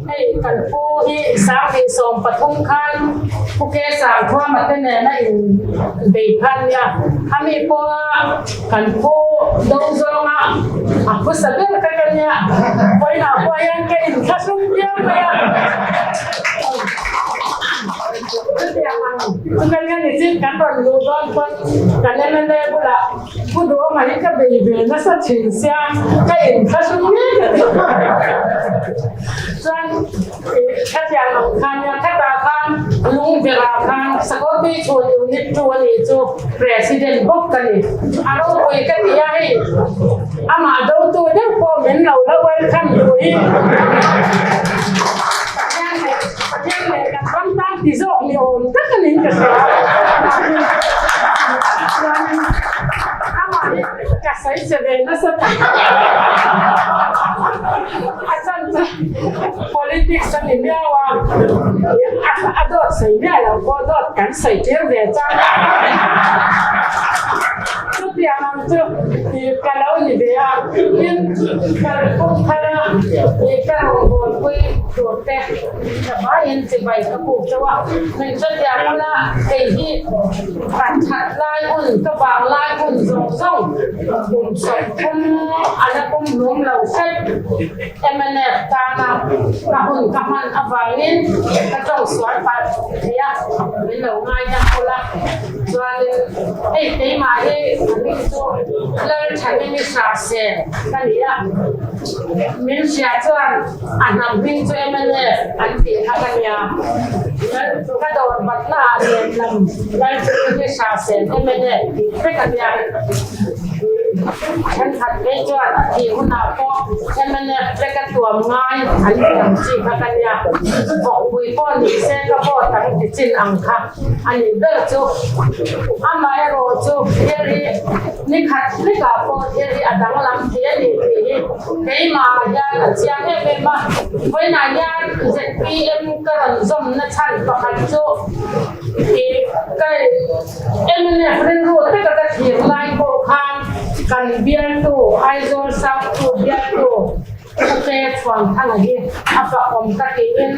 Hei kan pu hi 2013 khan Pu Ke Sangthuama te nena in bei kha a nia. Ami pawha kan pu do zawnga a phusa ber kha ka nia. Vawiinah pawh hian ka inthlahrung viau mai a. Chutiang ang chu ka nia nichin kan rawn luh dawn pawn kan mla bulah Pu Duhawma hi ka bei ve nasa thin sia ka inthlahrung mek a ni. Chuan khatiang ang khan nia khatah khan Lungverah khan Sakawrtui chhun unit 2 a nih chu President bawk ka ni. A ropui ka ti a hei amah dotu deuh pawh min lo la welcome duh hi Pathian leh Pathian leh kan ram tan ti zawk ni awm tak a niin ka hria. Chuanin amah hi ka sawi che ve nasa tak. A chan chu politics a ni miau a, a dawt sawi miah lo pawh dawt kan sawi tir ve chang. Chutiang ang chu ka lo ni ve a, tin kalphung thar a ka rawngbawlpui tur te ka vaiin chibai ka puk chauh a, min hrethiam ula kei hi ka that lai hun ka vang lai hun zawng zawng kum 30 a la pum hlum lo hret mnf tana ka hun ka hman avangin ka tawng sual palh thei a, min lo ngaidam ula. Chuanin hei keimah hi a hming chu Lalthanini Hrahse ka ni a, min hria chuan a hnam hming chu mnf an tih kha ka nia. Ka dawr batna ah nen lam Lalthanini Hrahse mnf tih vek a nia. Thenkhat phei chuan a thih hunah pawh mnf vek a tuam ngai an tih ang chi kha ka nia. Vawkpui pawh ni se ka vote ang ti chin ang kha. A nih ber chu amaherawh chu thil hi ni khat hlekah pawh thil hi a danglam thei a ni tih hi keimah hian a chiang em em a. Vawiinah hian zpm ka rawn zawmna chhan pakhat chu ih ka mnf rilru taka ka thlir lai pawh khan kan bialtu Aizawl South tu bialtu Pu Chhuanthanga hi a fakawm ka tiin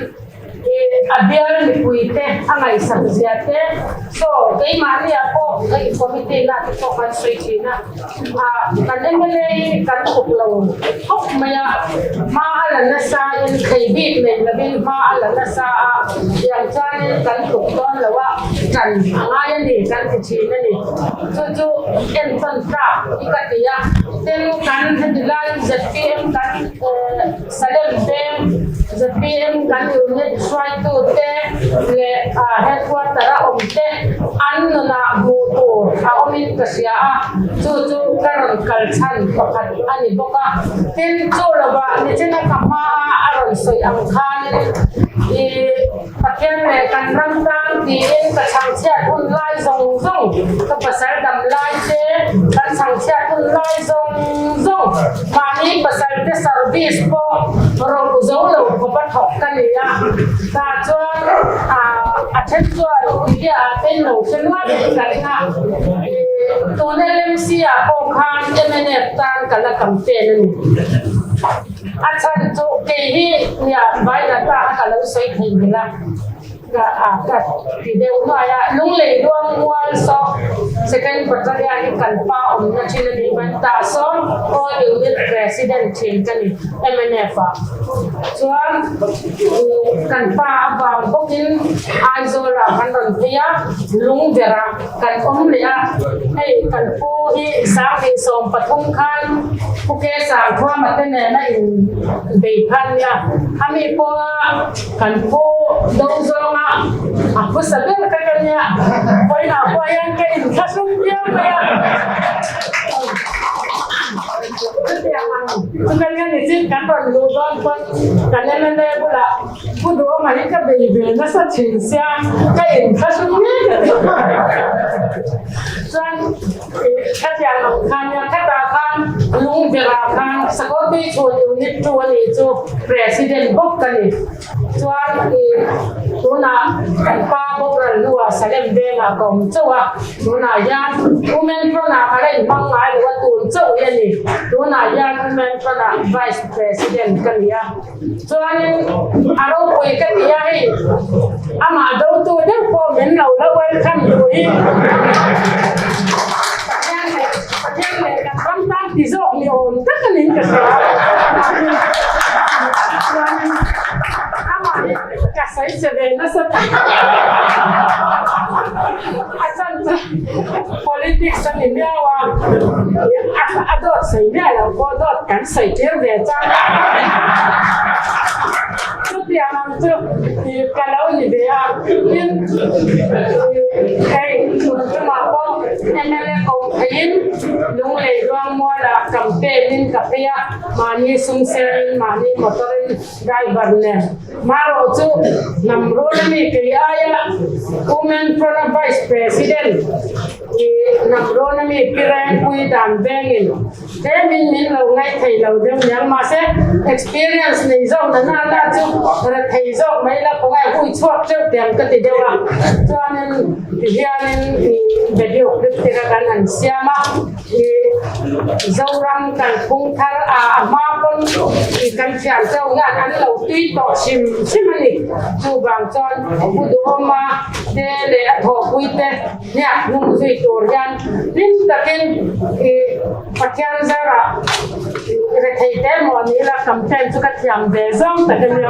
a bial mipuite a ngaihsak zia te so keimahniah pawh hei committee lah te pawh kan sawi thin a, kan mla hi kan thawk lo khawp mai a, hma a la nasa in thei bik nei lovin hma a la nasa a, tiang chuanin kan thawk dawn lo a, tan a ngai a ni kan ti thin a ni. Chu chu entawn tlak hi ka ti a, tin kan heti lai zpm kan Salem veng zpm kan unit hruaitute leh headquarter a awm te an nunah hmuh tur a awmin ka hria a, chu chu ka rawn kal chhan pakhat a ni bawk a. Tin chu lovah nichina ka hmaa a rawn sawi ang khanin ih. Pathian leh kan ram tang tiin ka chhangchhiat hun lai zawng zawng, ka pasal dam lai te kan chhangchhiat hun lai zawng zawng, mahni pasal te service pawh ro zo lo khawp a thawk ka ni a, tah chuan a then chuan India ah ten lo hre nual in ka ring a, tun LMC ah pawh khan mnf tan ka la campaign a ni. A chhan chu kei hi nia vai data a ka lo sawi thei ngil a, ka a ka ti deuh nuai a, Lunglei luang mual saw second battalion hi kan pa awmna thin a nih ban tah sawn all unit president thin ka ni mnf ah chuan kan pa avang bawkin Aizawl ah kan rawn phei a, Lungverh ah kan awm leh a, hei kan pu hi 2013 khan Pu Ke Sangthuama te nena in bei kha a nia, ami pawha kan pu do zawnga a phusa ber kha ka nia, vawiinah pawh hian ka inthlahrung viau mai a. Chutiang ang chu ka nia nichin kan rawn luh dawn pawn kan mla bulah Pu Duhawma hi ka bei ve nasa thin sia ka inthlahrung mek a ni. Chuan khatiang ang khan nia khatah khan Lungverah khan Sakawrtui chhun. Unit 2 a nih chu President bawk ka ni. Chuan i tunah kan pa boral hnuah Salem vengah ka awm chauh a, tunah hian Women Front-ah ka la inhmang ngai lo a, tun chauh hi a ni. Tunah hian Women Front-ah Vice President ka ni a. Chuanin a ropui ka ti a hei, amah dotu deuh pawh min lo la welcome duh hi Pathian leh Pathian leh kan ram tan ti zawk ni awm tak a niin ka hria. Chuanin amah hi ka sawi che ve nasa tak. A chan chu politics a ni miau a, a dawt sawi miah lo pawh dawt kan sawi tir ve chang a. Chutiang ang chu ka lo ni ve a, tin hei tun tumah pawh mla ko pheiin Lunglei Ruangmualah campaign in ka phei a, mahni sum serin mahni motor in driver nen. Marawh chu hnam rul a mi kei aia Women Front a Vice President i hnam rul a mi Pi Rengpui dan vengin tlemin min lo ngaih thei lo deuh niang. Mahse experience nei zawk na na na chu ra thei zawk mai la khawngaih hui chhuak teuh teh ang ka ti deuh a. Chuanin tihianin i video clip te kha kan han siam a. I Zoram kalphung thar a a hma pawn i kan thiam chauh hian an lo tui tawh hrim hrim a ni. Chuvang chuan Pu Duhawma te leh a thawhpui te hniak hnung zui tur hian hlim takin i Pathian zarah rethei te maw ni ila campaign chu ka thiam ve zawng tak a nia.